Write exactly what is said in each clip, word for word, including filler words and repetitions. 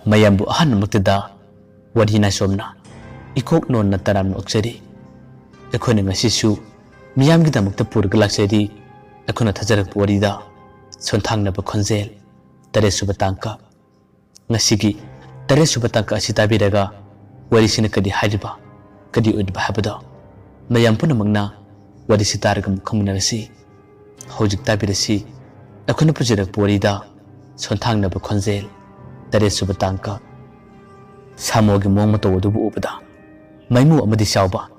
ꯃꯌꯥꯝꯕꯨ ꯑꯍꯥꯟꯕꯃꯛꯇꯗ ꯋꯥꯔꯤ ꯅꯥꯏꯁꯣꯝꯅ ꯏꯀꯣꯛ ꯅꯣꯟꯅ ꯇꯔꯥꯝꯅ ꯑꯣꯛꯆꯔꯤ꯫ ꯑꯩꯈꯣꯏꯅ ꯉꯁꯤꯁꯨ ꯃꯤꯌꯥꯝꯒꯤꯗꯃꯛꯇ ꯄꯨꯔꯒ ꯂꯥꯛꯆꯔꯤ꯫ ꯑꯩꯈꯣꯏꯅ ꯊꯥꯖꯔꯛꯄ ꯋꯥꯔꯤꯗ ꯁꯣꯟꯊꯥꯡꯅꯕ ꯈꯣꯟꯖꯦꯜ, ꯇꯔꯦꯠꯁꯨꯕ ꯇꯥꯡꯀꯛ꯫ ꯉꯁꯤꯒꯤ ꯇꯔꯦꯠꯁꯨꯕ ꯇꯥꯡꯀꯛ ꯑꯁꯤ ꯇꯥꯕꯤꯔꯒ ꯋꯥꯔꯤꯁꯤꯅ ꯀꯔꯤ ꯍꯥꯏꯔꯤꯕ, ꯀꯔꯤ ꯑꯣꯏꯔꯤꯕ ꯍꯥꯏꯕꯗꯣ ꯃꯌꯥꯝ ꯄꯨꯝꯅꯃꯛꯅ ꯋꯥꯔꯤꯁꯤ ꯇꯥꯔꯒ ꯑꯃꯨꯛ ꯈꯪꯃꯤꯟꯅꯔꯁꯤ꯫ ꯍꯧꯖꯤꯛ ꯇꯥꯕꯤꯔꯁꯤ ꯑꯩꯈꯣꯏꯅ ꯄꯨꯖꯔꯛꯄ ꯋꯥꯔꯤꯗ ꯁꯣꯟꯊꯥꯡꯅꯕ ꯈꯣꯟꯖꯦꯜ, ꯇꯔꯦꯠꯁꯨꯕ ꯇꯥꯡꯀꯛ꯫ ꯁꯥꯃꯣꯒꯤ ꯃꯑꯣꯡ ꯃꯇꯧ ꯑꯗꯨꯕꯨ ꯎꯕꯗ ꯃꯩꯃꯨ ꯑꯃꯗꯤ ꯆꯥꯎꯕ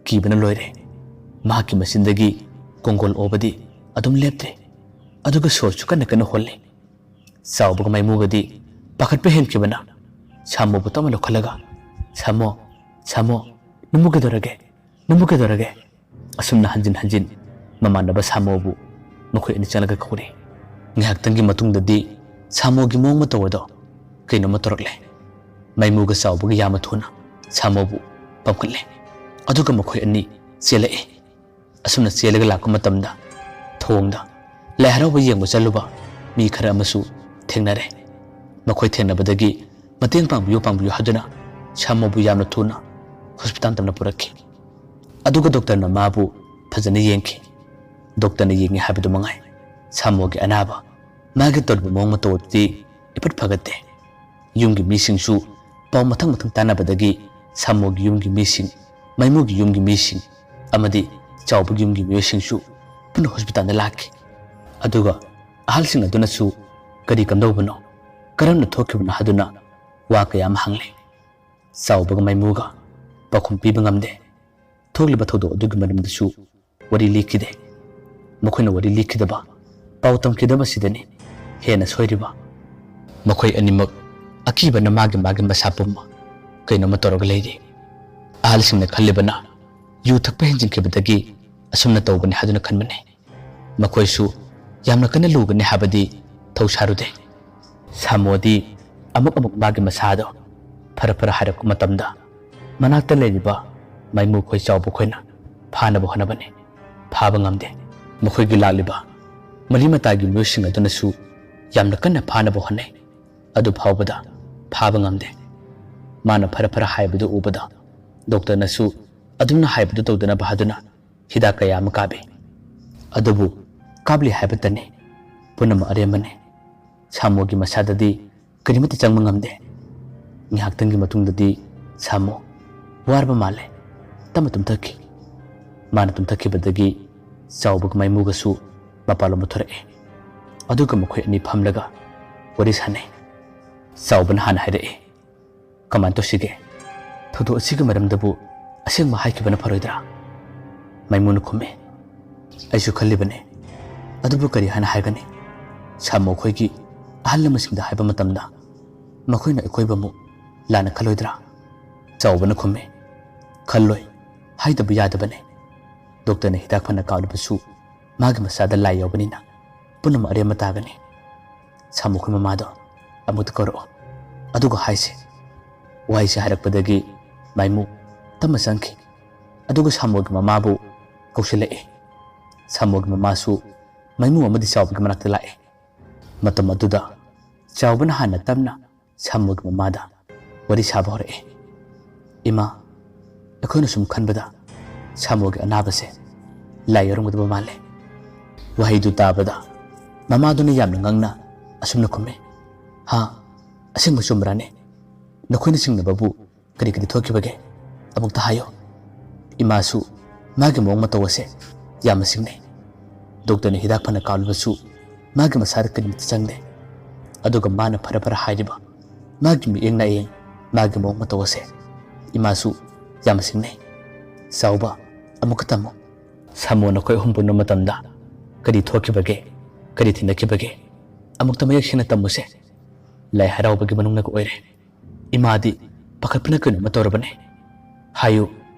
ꯀꯤꯕꯅ ꯂꯣꯏꯔꯦ꯫ ꯃꯍꯥꯛꯀꯤ ꯃꯆꯤꯟꯗꯒꯤ ꯀꯣꯡꯒꯣꯜ ꯑꯣꯕꯗꯤ ꯑꯗꯨꯝ ꯂꯦꯞꯇ꯭ꯔꯦ, ꯑꯗꯨꯒ ꯁꯣꯔꯁꯨ ꯀꯟꯅ ꯀꯟꯅ ꯍꯣꯜꯂꯤ꯫ ꯆꯥꯎꯕꯒ ꯃꯩꯃꯨꯒꯗꯤ ꯄꯥꯈꯠꯄ ꯍꯦꯟꯈꯤꯕꯅ ꯁꯥꯃꯣꯕꯨ ꯇꯞꯅ ꯂꯧꯈꯠꯂꯒ, "ꯁꯥꯃꯣ, ꯁꯥꯃꯣ, ꯅꯪꯕꯨ ꯀꯩꯗꯧꯔꯒꯦ? ꯅꯪꯕꯨ ꯀꯩꯗꯧꯔꯒꯦ?" ꯑꯁꯨꯝꯅ ꯍꯟꯖꯤꯟ ꯍꯟꯖꯤꯟ ꯃꯃꯥꯟꯅꯕ ꯁꯥꯃꯣꯕꯨ ꯃꯈꯣꯏ ꯑꯅꯤ ꯆꯪꯂꯒ ꯀꯧꯔꯦ꯫ ꯉꯥꯏꯍꯥꯛꯇꯪꯒꯤ ꯃꯇꯨꯡꯗꯗꯤ ꯁꯥꯃꯣꯒꯤ ꯃꯑꯣꯡ ꯃꯇꯧ ꯑꯗꯣ ꯀꯩꯅꯣꯝꯃ ꯇꯧꯔꯛꯂꯦ꯫ ꯃꯩꯃꯨꯒ ꯆꯥꯎꯕꯒ ꯌꯥꯝꯅ ꯊꯨꯅ ꯁꯥꯃꯣꯕꯨ ꯄꯝꯈꯠꯂꯦ꯫ ꯑꯗꯨꯒ ꯃꯈꯣꯏ ꯑꯅꯤ ꯆꯦꯜꯂꯛꯑꯦ꯫ ꯑꯁꯨꯝꯅ ꯆꯦꯜꯂꯒ ꯂꯥꯛꯄ ꯃꯇꯝꯗ ꯊꯣꯡꯗ ꯂꯥꯏ ꯍꯔꯥꯎꯕ ꯌꯦꯡꯕ ꯆꯠꯂꯨꯕ ꯃꯤ ꯈꯔ ꯑꯃꯁꯨ ꯊꯦꯡꯅꯔꯦ꯫ ꯃꯈꯣꯏ ꯊꯦꯡꯅꯕꯗꯒꯤ ꯃꯇꯦꯡ ꯄꯥꯡꯕꯤꯌꯨ, ꯄꯥꯡꯕꯤꯌꯨ ꯍꯥꯏꯗꯨꯅ ꯁꯥꯃꯣꯕꯨ ꯌꯥꯝꯅ ꯊꯨꯅ ꯍꯣꯁꯄꯤꯇꯥꯜ ꯇꯝꯅ ꯄꯨꯔꯛꯈꯤ꯫ ꯑꯗꯨꯒ ꯗꯣꯛꯇꯔꯅ ꯃꯥꯕꯨ ꯐꯖꯅ ꯌꯦꯡꯈꯤ꯫ ꯗꯣꯛꯇꯔꯅ ꯌꯦꯡꯉꯤ ꯍꯥꯏꯕꯗꯨ ꯃꯉꯥꯏ꯫ ꯁꯥꯃꯣꯒꯤ ꯑꯅꯥꯕ, ꯃꯥꯒꯤ ꯇꯧꯔꯤꯕ ꯃꯑꯣꯡ ꯃꯇꯧ ꯑꯗꯨꯗꯤ ꯏꯐꯠ ꯐꯒꯠꯇꯦ꯫ ꯌꯨꯝꯒꯤ ꯃꯤꯁꯤꯡꯁꯨ ꯄꯥꯎ ꯃꯊꯪ ꯃꯊꯪ ꯇꯥꯟꯅꯕꯗꯒꯤ ꯁꯥꯃꯣꯒꯤ ꯌꯨꯝꯒꯤ ꯃꯤꯁꯤꯡ, ꯃꯩꯃꯨꯒꯤ ꯌꯨꯝꯒꯤ ꯃꯤꯁꯤꯡ ꯑꯃꯗꯤ ꯆꯥꯎꯕꯒꯤ ꯌꯨꯝꯒꯤ ꯃꯤꯑꯣꯏꯁꯤꯡꯁꯨ ꯄꯨꯟꯅ ꯍꯣꯁꯄꯤꯇꯥꯜꯗ ꯂꯥꯛꯈꯤ꯫ ꯑꯗꯨꯒ ꯑꯍꯜꯁꯤꯡ ꯑꯗꯨꯅꯁꯨ ꯀꯔꯤ ꯀꯝꯗꯧꯕꯅꯣ, ꯀꯔꯝꯅ ꯊꯣꯛꯈꯤꯕꯅꯣ ꯍꯥꯏꯗꯨꯅ ꯋꯥ ꯀꯌꯥ ꯑꯃ ꯍꯪꯂꯦ꯫ ꯆꯥꯎꯕꯒ ꯃꯩꯃꯨꯒ ꯄꯥꯎꯈꯨꯝ ꯄꯤꯕ ꯉꯝꯗꯦ꯫ ꯊꯣꯛꯂꯤꯕ ꯊꯧꯗꯣꯛ ꯑꯗꯨꯒꯤ ꯃꯔꯝꯗꯁꯨ ꯋꯥꯔꯤ ꯂꯤꯈꯤꯗꯦ꯫ ꯃꯈꯣꯏꯅ ꯋꯥꯔꯤ ꯂꯤꯈꯤꯗꯕ, ꯄꯥꯎ ꯇꯝꯈꯤꯗꯕ ꯑꯁꯤꯗꯅꯤ ꯍꯦꯟꯅ ꯁꯣꯏꯔꯤꯕ꯫ ꯃꯈꯣꯏ ꯑꯅꯤꯃꯛ ꯑꯀꯤꯕꯅ ꯃꯥꯒꯤ ꯃꯥꯒꯤ ꯃꯁꯥ ꯄꯨꯝꯕ ꯀꯩꯅꯣꯝꯃ ꯇꯧꯔꯒ ꯂꯩꯔꯤ꯫ ꯑꯍꯜꯁꯤꯡꯅ ꯈꯜꯂꯤꯕꯅ ꯌꯨ ꯊꯛꯄ ꯍꯦꯟꯖꯤꯟꯈꯤꯕꯗꯒꯤ ꯑꯁꯨꯝꯅ ꯇꯧꯕꯅꯤ ꯍꯥꯏꯗꯨꯅ ꯈꯟꯕꯅꯤ꯫ ꯃꯈꯣꯏꯁꯨ ꯌꯥꯝꯅ ꯀꯟꯅ ꯂꯨꯒꯅꯤ ꯍꯥꯏꯕꯗꯤ ꯊꯧꯁꯥꯔꯨꯗꯦ꯫ ꯁꯥꯃꯣꯗꯤ ꯑꯃꯨꯛ ꯑꯃꯨꯛ ꯃꯥꯒꯤ ꯃꯁꯥꯗꯣ ꯐꯔ ꯐꯔ ꯍꯥꯏꯔꯛꯄ ꯃꯇꯝꯗ ꯃꯅꯥꯛꯇ ꯂꯩꯔꯤꯕ ꯃꯩꯃꯨ ꯈꯣꯏ ꯆꯥꯎꯕ ꯈꯣꯏꯅ ꯐꯥꯅꯕ ꯍꯣꯠꯅꯕꯅꯤ꯫ ꯐꯥꯕ ꯉꯝꯗꯦ꯫ ꯃꯈꯣꯏꯒꯤ ꯂꯥꯛꯂꯤꯕ ꯃꯔꯤ ꯃꯇꯥꯒꯤ ꯃꯤꯑꯣꯏꯁꯤꯡ ꯑꯗꯨꯅꯁꯨ ꯌꯥꯝꯅ ꯀꯟꯅ ꯐꯥꯅꯕ ꯍꯣꯠꯅꯩ꯫ ꯑꯗꯨ ꯐꯥꯎꯕꯗ ꯐꯥꯕ ꯉꯝꯗꯦ꯫ ꯃꯥꯅ ꯐꯔ ꯐꯔ ꯍꯥꯏꯕꯗꯨ ꯎꯕꯗ ꯗꯣꯛꯇꯔꯅꯁꯨ ꯑꯗꯨꯝꯅ ꯍꯥꯏꯕꯗꯨ ꯇꯧꯗꯅꯕ ꯍꯥꯏꯗꯨꯅ ꯍꯤꯗꯥꯛ ꯀꯌꯥ ꯑꯃ ꯀꯥꯞꯄꯤ꯫ ꯑꯗꯨꯕꯨ ꯀꯥꯞꯂꯤ ꯍꯥꯏꯕꯇꯅꯤ, ꯄꯨꯝꯅꯃꯛ ꯑꯔꯦꯝꯕꯅꯤ꯫ ꯁꯥꯃꯣꯒꯤ ꯃꯁꯥꯗꯗꯤ ꯀꯔꯤꯃꯠꯇ ꯆꯪꯕ ꯉꯝꯗꯦ꯫ ꯉꯥꯏꯍꯥꯛꯇꯪꯒꯤ ꯃꯇꯨꯡꯗꯗꯤ ꯁꯥꯃꯣ ꯋꯥꯔꯕ ꯃꯥꯜꯂꯦ꯫ ꯇꯞꯅ ꯇꯨꯝꯊꯈꯤ꯫ ꯃꯥꯅ ꯇꯨꯝꯊꯈꯤꯕꯗꯒꯤ ꯆꯥꯎꯕꯒ ꯃꯥꯏꯃꯨꯒꯁꯨ ꯃꯄꯥꯟꯂꯣꯝꯗ ꯊꯣꯔꯛꯑꯦ꯫ ꯑꯗꯨꯒ ꯃꯈꯣꯏ ꯑꯅꯤ ꯐꯝꯂꯒ ꯋꯥꯔꯤ ꯁꯥꯟꯅꯩ꯫ ꯆꯥꯎꯕꯅ ꯍꯥꯟꯅ ꯍꯥꯏꯔꯛꯑꯦ, "ꯀꯃꯥꯏꯅ ꯇꯧꯁꯤꯒꯦ? ꯊꯧꯗꯣꯛ ꯑꯁꯤꯒꯤ ꯃꯔꯝꯗꯕꯨ ꯑꯁꯦꯡꯕ ꯍꯥꯏꯈꯤꯕꯅ ꯐꯔꯣꯏꯗ꯭ꯔꯥ?" ꯃꯥꯏꯃꯨꯅ ꯈꯨꯝꯃꯤ, "ꯑꯩꯁꯨ ꯈꯜꯂꯤꯕꯅꯤ꯫ ꯑꯗꯨꯕꯨ ꯀꯔꯤ ꯍꯥꯏꯅ ꯍꯥꯏꯒꯅꯤ? ꯁꯥꯃꯨ ꯑꯩꯈꯣꯏꯒꯤ ꯑꯍꯜ ꯂꯃꯟꯁꯤꯡꯗ ꯍꯥꯏꯕ ꯃꯇꯝꯗ ꯃꯈꯣꯏꯅ ꯑꯩꯈꯣꯏꯕꯨ ꯑꯃꯨꯛ ꯂꯥꯟꯅ ꯈꯜꯂꯣꯏꯗ꯭ꯔꯥ?" ꯆꯥꯎꯕꯅ ꯈꯨꯝꯃꯤ, "ꯈꯜꯂꯣꯏ꯫ ꯍꯥꯏꯗꯕ ꯌꯥꯗꯕꯅꯤ꯫ ꯗꯣꯛꯇꯔꯅ ꯍꯤꯗꯥꯛ ꯐꯅ ꯀꯥꯞꯂꯕꯁꯨ ꯃꯥꯒꯤ ꯃꯁꯥꯗ ꯂꯥꯏ ꯌꯥꯎꯕꯅꯤꯅ ꯄꯨꯝꯅꯃꯛ ꯑꯔꯦꯝꯕ ꯇꯥꯒꯅꯤ꯫ ꯁꯥꯃꯨ ꯑꯩꯈꯣꯏ ꯃꯃꯥꯗꯣ ꯑꯃꯨꯛꯇ ꯀꯧꯔꯛꯑꯣ, ꯑꯗꯨꯒ ꯍꯥꯏꯁꯤ꯫" ꯋꯥꯍꯩꯁꯤ ꯍꯥꯏꯔꯛꯄꯗꯒꯤ ꯃꯥꯏꯃꯨ ꯇꯞꯅ ꯆꯪꯈꯤ꯫ ꯑꯗꯨꯒ ꯁꯥꯃꯨꯒꯤ ꯃꯃꯥꯕꯨ ꯀꯧꯁꯤꯜꯂꯛꯏ꯫ ꯁꯥꯃꯨꯒꯤ ꯃꯃꯥꯁꯨ ꯃꯥꯏꯃꯨ ꯑꯃꯗꯤ ꯆꯥꯎꯕꯒꯤ ꯃꯅꯥꯛꯇ ꯂꯥꯛꯏ꯫ ꯃꯇꯝ ꯑꯗꯨꯗ ꯆꯥꯎꯕꯅ ꯍꯥꯟꯅ ꯇꯞꯅ ꯁꯥꯃꯨꯒꯤ ꯃꯃꯥꯗ ꯋꯥꯔꯤ ꯁꯥꯕ ꯍꯧꯔꯛꯏ꯫ "ꯏꯃꯥ, ꯑꯩꯈꯣꯏꯅ ꯁꯨꯝ ꯈꯟꯕꯗ ꯁꯥꯃꯨꯒꯤ ꯑꯅꯥꯕꯁꯦ ꯂꯥꯏ ꯌꯥꯎꯔꯝꯒꯗꯕ ꯃꯥꯜꯂꯦ꯫" ꯋꯥꯍꯩꯗꯨ ꯇꯥꯕꯗ ꯃꯃꯥꯗꯨꯅ ꯌꯥꯝꯅ ꯉꯛꯅ ꯑꯁꯨꯝꯅ ꯈꯨꯝꯃꯤ, "ꯍꯥ, ꯑꯁꯦꯡꯕ ꯆꯨꯝꯕ꯭ꯔꯥꯅꯦ? ꯅꯈꯣꯏꯅ ꯆꯤꯡꯅꯕꯕꯨ ꯀꯔꯤ ꯀꯔꯤ ꯊꯣꯛꯈꯤꯕꯒꯦ? ꯑꯃꯨꯛꯇ ꯍꯥꯏꯌꯨ꯫" ꯏꯃꯥꯁꯨ ꯃꯥꯒꯤ ꯃꯑꯣꯡ ꯃꯇꯧ ꯑꯁꯦ ꯌꯥꯝꯅ ꯆꯤꯡꯅꯩ꯫ ꯗꯣꯛꯇꯔꯅ ꯍꯤꯗꯥꯛ ꯐꯅ ꯀꯥꯞꯂꯕꯁꯨ ꯃꯥꯒꯤ ꯃꯁꯥꯗ ꯀꯔꯤꯃꯠꯇ ꯆꯪꯗꯦ꯫ ꯑꯗꯨꯒ ꯃꯥꯅ ꯐꯔ ꯐꯔ ꯍꯥꯏꯔꯤꯕ ꯃꯥꯒꯤ ꯃꯤꯠꯌꯦꯡ ꯅꯥꯌꯦꯡ, ꯃꯥꯒꯤ ꯃꯑꯣꯡ ꯃꯇꯧ ꯑꯁꯦ ꯏꯃꯥꯁꯨ ꯌꯥꯝꯅ ꯆꯤꯡꯅꯩ꯫ ꯆꯥꯎꯕ, ꯑꯃꯨꯛꯀ ꯇꯝꯃꯨ꯫ ꯁꯥꯃꯨ ꯅꯈꯣꯏ ꯑꯍꯨꯝ ꯄꯨꯟꯕ ꯃꯇꯝꯗ ꯀꯔꯤ ꯊꯣꯛꯈꯤꯕꯒꯦ, ꯀꯔꯤ ꯊꯦꯡꯅꯈꯤꯕꯒꯦ? ꯑꯃꯨꯛꯇ ꯃꯌꯦꯛ ꯁꯦꯡꯅ ꯇꯝꯃꯨꯁꯦ꯫ ꯂꯥꯏ ꯍꯔꯥꯎꯕꯒꯤ ꯃꯅꯨꯡꯅꯒ ꯑꯣꯏꯔꯦ꯫ ꯏꯃꯥꯗꯤ ꯄꯥꯈꯠꯄꯅ ꯀꯩꯅꯣꯝꯃ ꯇꯧꯔꯕꯅꯦ꯫ ꯍꯥꯏꯌꯨ,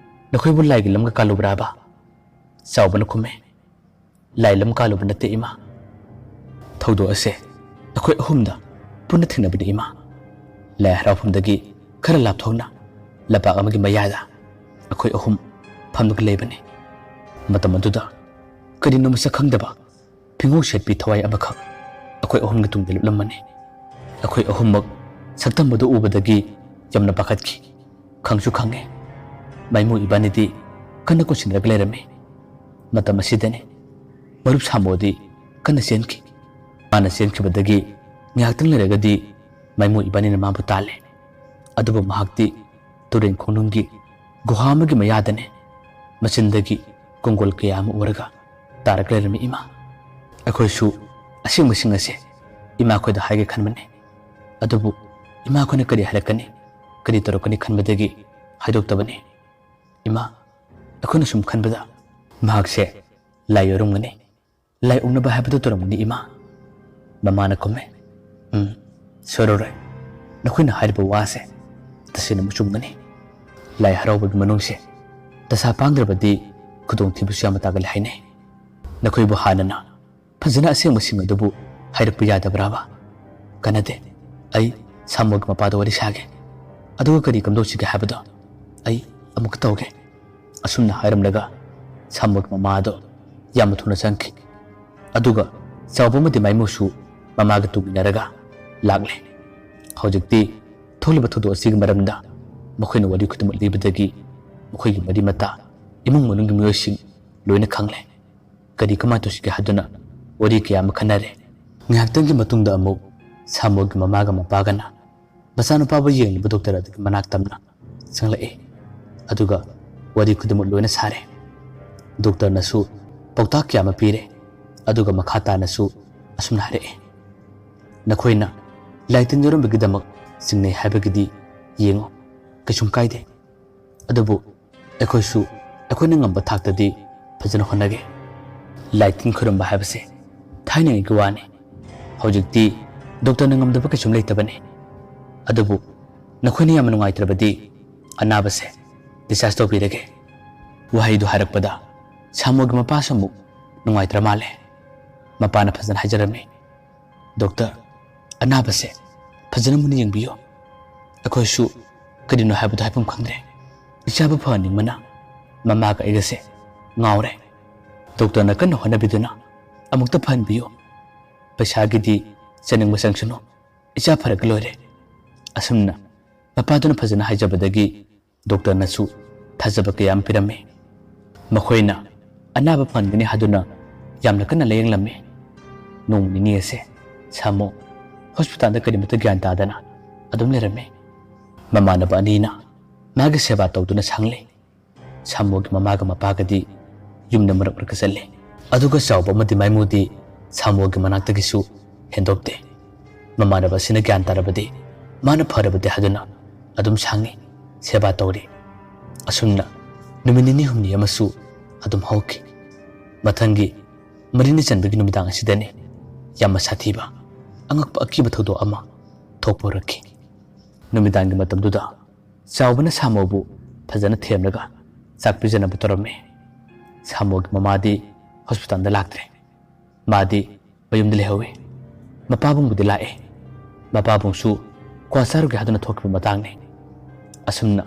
ꯅꯈꯣꯏꯕꯨ ꯂꯥꯏꯒꯤ ꯂꯝꯒ ꯀꯥꯜꯂꯨꯕ꯭ꯔꯥꯕ? ꯆꯥꯎꯕꯅ ꯈꯨꯝꯃꯦ, "ꯂꯥꯏ ꯂꯝ ꯀꯥꯜꯂꯨꯕ ꯅꯠꯇꯦ ꯏꯃꯥ꯫ ꯊꯧꯗꯣꯛ ꯑꯁꯦ ꯑꯩꯈꯣꯏ ꯑꯍꯨꯝꯗ ꯄꯨꯟꯅ ꯊꯦꯡꯅꯕꯅꯤ ꯏꯃꯥ꯫ ꯂꯥꯏ ꯍꯔꯥꯎꯐꯝꯗꯒꯤ ꯈꯔ ꯂꯥꯞꯊꯣꯛꯅ ꯂꯝꯄꯥꯛ ꯑꯃꯒꯤ ꯃꯌꯥꯗ ꯑꯩꯈꯣꯏ ꯑꯍꯨꯝ ꯐꯝꯂꯒ ꯂꯩꯕꯅꯤ꯫ ꯃꯇꯝ ꯑꯗꯨꯗ ꯀꯔꯤꯅꯣ ꯃꯁꯛ ꯈꯪꯗꯕ ꯐꯤꯉꯧ ꯁꯦꯠꯄꯤ ꯊꯋꯥꯏ ꯑꯃꯈꯛ ꯑꯩꯈꯣꯏ ꯑꯍꯨꯝꯒꯤ ꯇꯨꯡꯗ ꯂꯦꯞꯂꯝꯕꯅꯤ꯫ ꯑꯩꯈꯣꯏ ꯑꯍꯨꯝꯃꯛ ꯁꯛꯇꯝ ꯑꯗꯨ ꯎꯕꯗꯒꯤ ꯌꯥꯝꯅ ꯄꯥꯈꯠꯈꯤ꯫ ꯈꯪꯁꯨ ꯈꯪꯉꯦ꯫ ꯃꯥꯏꯃꯨ ꯏꯕꯥꯅꯤꯗꯤ ꯀꯟꯅ ꯀꯣꯟꯁꯤꯟꯅꯔꯒ ꯂꯩꯔꯝꯃꯤ꯫ ꯃꯇꯝ ꯑꯁꯤꯗꯅꯤ ꯃꯔꯨꯞ ꯁꯥꯃꯣꯗꯤ ꯀꯟꯅ ꯆꯦꯟꯈꯤ꯫ ꯃꯥꯅ ꯆꯦꯟꯈꯤꯕꯗꯒꯤ ꯉꯥꯏꯍꯥꯛꯇꯪ ꯂꯩꯔꯒꯗꯤ ꯃꯥꯏꯃꯨ ꯏꯕꯥꯅꯤꯅ ꯃꯥꯕꯨ ꯇꯥꯜꯂꯦ꯫ ꯑꯗꯨꯕꯨ ꯃꯍꯥꯛꯇꯤ ꯇꯨꯔꯦꯟ ꯈꯣꯡꯅꯨꯡꯒꯤ ꯒꯨꯍꯥ ꯑꯃꯒꯤ ꯃꯌꯥꯗꯅꯦ ꯃꯆꯤꯟꯗꯒꯤ ꯀꯣꯡꯒꯣꯜ ꯀꯌꯥ ꯑꯃ ꯎꯔꯒ ꯇꯥꯔꯛ ꯂꯩꯔꯝꯃꯤ꯫ ꯏꯃꯥ, ꯑꯩꯈꯣꯏꯁꯨ ꯑꯁꯦꯡꯕꯁꯤꯡ ꯑꯁꯦ ꯏꯃꯥꯈꯣꯏꯗ ꯍꯥꯏꯒꯦ ꯈꯟꯕꯅꯤ꯫ ꯑꯗꯨꯕꯨ ꯏꯃꯥꯈꯣꯏꯅ ꯀꯔꯤ ꯍꯥꯏꯔꯛꯀꯅꯤ, ꯀꯔꯤ ꯇꯧꯔꯛꯀꯅꯤ ꯈꯟꯕꯗꯒꯤ ꯍꯥꯏꯗꯣꯛꯇꯕꯅꯤ꯫ ꯏꯃꯥ, ꯑꯩꯈꯣꯏꯅ ꯁꯨꯝ ꯈꯟꯕꯗ ꯃꯍꯥꯛꯁꯦ ꯂꯥꯏ ꯑꯣꯏꯔꯝꯒꯅꯤ꯫ ꯂꯥꯏ ꯑꯣꯛꯅꯕ ꯍꯥꯏꯕꯗꯨ ꯇꯧꯔꯝꯒꯅꯤ ꯏꯃꯥ꯫ ꯃꯃꯥꯅ ꯈꯨꯝꯃꯦ꯫ ꯎꯝ, ꯁꯣꯏꯔꯔꯣꯏ꯫ ꯅꯈꯣꯏꯅ ꯍꯥꯏꯔꯤꯕ ꯋꯥꯁꯦ ꯇꯁꯦꯡꯅꯃꯛ ꯆꯨꯝꯒꯅꯤ꯫ ꯂꯥꯏ ꯍꯔꯥꯎꯕꯒꯤ ꯃꯅꯨꯡꯁꯦ ꯗꯁꯥ ꯄꯥꯡꯗ꯭ꯔꯕꯗꯤ ꯈꯨꯗꯣꯡꯊꯤꯕꯁꯨ ꯌꯥꯝꯅ ꯇꯥꯒꯜꯂꯤ ꯍꯥꯏꯅꯩ꯫ ꯅꯈꯣꯏꯕꯨ ꯍꯥꯟꯅꯅ ꯐꯖꯅ ꯑꯁꯦꯡꯕꯁꯤꯡ ꯑꯗꯨꯕꯨ ꯍꯥꯏꯔꯛꯄ ꯌꯥꯗꯕ꯭ꯔꯥꯕ? ꯀꯥꯟꯅꯗꯦ꯫ ꯑꯩ ꯁꯥꯃꯣꯒꯤ ꯃꯄꯥꯗ ꯋꯥꯔꯤ ꯁꯥꯒꯦ꯫ ꯑꯗꯨꯒ ꯀꯔꯤ ꯀꯝꯗꯧꯁꯤꯒꯦ ꯍꯥꯏꯕꯗꯣ ꯑꯩ ꯑꯃꯨꯛꯀ ꯇꯧꯒꯦ꯫ ꯑꯁꯨꯝꯅ ꯍꯥꯏꯔꯝꯂꯒ ꯁꯥꯃꯣꯒꯤ ꯃꯃꯥ ꯑꯗꯣ ꯌꯥꯝꯅ ꯊꯨꯅ ꯆꯪꯈꯤ꯫ ꯑꯗꯨꯒ ꯆꯥꯎꯕ ꯑꯃꯗꯤ ꯃꯥꯏꯃꯨꯁꯨ ꯃꯃꯥꯒ ꯇꯨꯡ ꯏꯟꯅꯔꯒ ꯂꯥꯛꯂꯦ꯫ ꯍꯧꯖꯤꯛꯇꯤ ꯊꯣꯛꯂꯤꯕ ꯊꯧꯗꯣꯛ ꯑꯁꯤꯒꯤ ꯃꯔꯝꯗ ꯃꯈꯣꯏꯅ ꯋꯥꯔꯤ ꯈꯨꯗꯤꯡꯃꯛ ꯂꯤꯕꯗꯒꯤ ꯃꯈꯣꯏꯒꯤ ꯃꯔꯤ ꯃꯇꯥ, ꯏꯃꯨꯡ ꯃꯅꯨꯡꯒꯤ ꯃꯤꯑꯣꯏꯁꯤꯡ ꯂꯣꯏꯅ ꯈꯪꯂꯦ꯫ ꯀꯔꯤ ꯀꯃꯥꯏꯅ ꯇꯧꯁꯤꯒꯦ ꯍꯥꯏꯗꯨꯅ ꯋꯥꯔꯤ ꯀꯌꯥ ꯑꯃ ꯈꯟꯅꯔꯦ꯫ ꯉꯥꯏꯍꯥꯛꯇꯪꯒꯤ ꯃꯇꯨꯡꯗ ꯑꯃꯨꯛ ꯁꯥꯃꯣꯒꯤ ꯃꯃꯥꯒ ꯃꯄꯥꯒꯅ ꯃꯆꯥꯅꯨꯄꯥꯕꯨ ꯌꯦꯡꯂꯤꯕ ꯗꯣꯛꯇꯔ ꯑꯗꯨꯒꯤ ꯃꯅꯥꯛ ꯇꯝꯅ ꯆꯪꯂꯛꯏ꯫ ꯑꯗꯨꯒ ꯋꯥꯔꯤ ꯈꯨꯗꯤꯡꯃꯛ ꯂꯣꯏꯅ ꯁꯥꯔꯦ꯫ ꯗꯣꯛꯇꯔꯅꯁꯨ ꯄꯥꯎꯇꯥꯛ ꯀꯌꯥ ꯑꯃ ꯄꯤꯔꯦ꯫ ꯑꯗꯨꯒ ꯃꯈꯥ ꯇꯥꯅꯁꯨ ꯑꯁꯨꯝꯅ ꯍꯥꯏꯔꯛꯏ, "ꯅꯈꯣꯏꯅ ꯂꯥꯏ ꯇꯤꯟ ꯌꯧꯔꯝꯕꯒꯤꯗꯃꯛ ꯆꯤꯡꯅꯩ ꯍꯥꯏꯕꯒꯤꯗꯤ ꯌꯦꯡꯉꯨ, ꯀꯩꯁꯨꯝ ꯀꯥꯏꯗꯦ꯫ ꯑꯗꯨꯕꯨ ꯑꯩꯈꯣꯏꯁꯨ ꯑꯩꯈꯣꯏꯅ ꯉꯝꯕ ꯊꯥꯛꯇꯗꯤ ꯐꯖꯅ ꯍꯣꯠꯅꯒꯦ꯫ ꯂꯥꯏ ꯇꯤꯟ ꯈꯨꯔꯨꯝꯕ ꯍꯥꯏꯕꯁꯦ ꯊꯥꯏꯅꯉꯩꯒꯤ ꯋꯥꯅꯤ꯫ ꯍꯧꯖꯤꯛꯇꯤ ꯗꯣꯛꯇꯔꯅ ꯉꯝꯗꯕ ꯀꯩꯁꯨꯝ ꯂꯩꯇꯕꯅꯤ꯫ ꯑꯗꯨꯕꯨ ꯅꯈꯣꯏꯅ ꯌꯥꯝꯅ ꯅꯨꯡꯉꯥꯏꯇ꯭ꯔꯕꯗꯤ ꯑꯅꯥꯕꯁꯦ discharge ꯇꯧꯕꯤꯔꯒꯦ꯫" ꯋꯥꯍꯩꯗꯨ ꯍꯥꯏꯔꯛꯄꯗ ꯁꯥꯃꯣꯒꯤ ꯃꯄꯥꯁꯨ ꯑꯃꯨꯛ ꯅꯨꯡꯉꯥꯏꯇ꯭ꯔ ꯃꯥꯜꯂꯦ꯫ ꯃꯄꯥꯅ ꯐꯖꯅ ꯍꯥꯏꯖꯔꯝꯃꯤ, "ꯗꯣꯛꯇꯔ, ꯑꯅꯥꯕꯁꯦ ꯐꯖꯅ ꯃꯨꯟꯅ ꯌꯦꯡꯕꯤꯌꯨ꯫ ꯑꯩꯈꯣꯏꯁꯨ ꯀꯔꯤꯅꯣ ꯍꯥꯏꯕꯗꯣ ꯍꯥꯏꯐꯝ ꯈꯪꯗ꯭ꯔꯦ꯫ ꯏꯆꯥꯕꯨ ꯐꯍꯟꯅꯤꯡꯕꯅ ꯃꯃꯥꯒ ꯑꯩꯒꯁꯦ ꯉꯥꯎꯔꯦ꯫ ꯗꯣꯛꯇꯔꯅ ꯀꯟꯅ ꯍꯣꯠꯅꯕꯤꯗꯨꯅ ꯑꯃꯨꯛꯇ ꯐꯍꯟꯕꯤꯌꯨ꯫ ꯄꯩꯁꯥꯒꯤꯗꯤ ꯆꯪꯅꯤꯡꯕ ꯆꯪꯁꯅꯨ꯫ ꯏꯆꯥ ꯐꯔꯒ ꯂꯣꯏꯔꯦ꯫ ꯑꯁꯨꯝꯅ ꯃꯄꯥꯗꯨꯅ ꯐꯖꯅ ꯍꯥꯏꯖꯕꯗꯒꯤ ꯗꯣꯛꯇꯔꯅꯁꯨ ꯊꯥꯖꯕ ꯀꯌꯥ ꯑꯃ ꯄꯤꯔꯝꯃꯤ꯫ ꯃꯈꯣꯏꯅ ꯑꯅꯥꯕ ꯐꯍꯟꯒꯅꯤ ꯍꯥꯏꯗꯨꯅ ꯌꯥꯝꯅ ꯀꯟꯅ ꯂꯥꯌꯦꯡꯂꯝꯃꯤ꯫ ꯅꯣꯡꯃ ꯅꯤꯅꯤ ꯑꯁꯦ ꯁꯥꯃꯨ ꯍꯣꯁꯄꯤꯇꯥꯜꯗ ꯀꯔꯤꯃꯠꯇ ꯒ꯭ꯌꯥꯟ ꯇꯥꯗꯅ ꯑꯗꯨꯝ ꯂꯩꯔꯝꯃꯤ꯫ ꯃꯃꯥꯟꯅꯕ ꯑꯅꯤꯅ ꯃꯥꯒꯤ ꯁꯦꯕꯥ ꯇꯧꯗꯨꯅ ꯁꯪꯂꯤ꯫ ꯁꯥꯃꯨꯒꯤ ꯃꯃꯥꯒ ꯃꯄꯥꯒꯗꯤ ꯌꯨꯝꯗ ꯃꯔꯛ ꯃꯔꯛꯇ ꯆꯠꯂꯤ꯫ ꯑꯗꯨꯒ ꯆꯥꯎꯕ ꯑꯃꯗꯤ ꯃꯥꯏꯃꯨꯗꯤ ꯁꯥꯃꯨꯒꯤ ꯃꯅꯥꯛꯇꯒꯤꯁꯨ ꯍꯦꯟꯗꯣꯛꯇꯦ꯫ ꯃꯃꯥꯟꯅꯕ ꯑꯁꯤꯅ ꯒ꯭ꯌꯥꯟ ꯇꯥꯔꯕꯗꯤ ꯃꯥꯅ ꯐꯔꯕꯗꯤ ꯍꯥꯏꯗꯨꯅ ꯑꯗꯨꯝ ꯁꯪꯉꯤ, ꯁꯦꯕꯥ ꯇꯧꯔꯤ꯫ ꯑꯁꯨꯝꯅ ꯅꯨꯃꯤꯠ ꯅꯤꯅꯤ ꯍꯨꯝꯅꯤ ꯑꯃꯁꯨ ꯑꯗꯨꯝ ꯍꯧꯈꯤ꯫ ꯃꯊꯪꯒꯤ ꯃꯔꯤꯅꯤ ꯆꯟꯕꯒꯤ ꯅꯨꯃꯤꯗꯥꯡ ꯑꯁꯤꯗꯅꯤ ꯌꯥꯝꯅ ꯁꯥꯊꯤꯕ, ꯑꯉꯛꯄ ꯑꯀꯤꯕ ꯊꯧꯗꯣꯛ ꯑꯃ ꯊꯣꯛꯄ ꯍꯧꯔꯛꯈꯤ꯫ ꯅꯨꯃꯤꯗꯥꯡꯒꯤ ꯃꯇꯝꯗꯨꯗ ꯆꯥꯎꯕꯅ ꯁꯥꯃꯨꯕꯨ ꯐꯖꯅ ꯊꯦꯝꯂꯒ ꯆꯥꯛ ꯄꯤꯖꯅꯕ ꯇꯧꯔꯝꯃꯤ꯫ ꯁꯥꯃꯨꯒꯤ ꯃꯃꯥꯗꯤ ꯍꯣꯁꯄꯤꯇꯥꯜꯗ ꯂꯥꯛꯇ꯭ꯔꯦ꯫ ꯃꯥꯗꯤ ꯃꯌꯨꯝꯗ ꯂꯩꯍꯧꯏ꯫ ꯃꯄꯥꯕꯨꯡꯕꯨꯗꯤ ꯂꯥꯛꯑꯦ꯫ ꯃꯄꯥꯕꯨꯡꯁꯨ ꯀ꯭ꯋꯥ ꯆꯥꯔꯨꯒꯦ ꯍꯥꯏꯗꯨꯅ ꯊꯣꯛꯈꯤꯕ ꯃꯇꯥꯡꯅꯤ꯫ ꯑꯁꯨꯝꯅ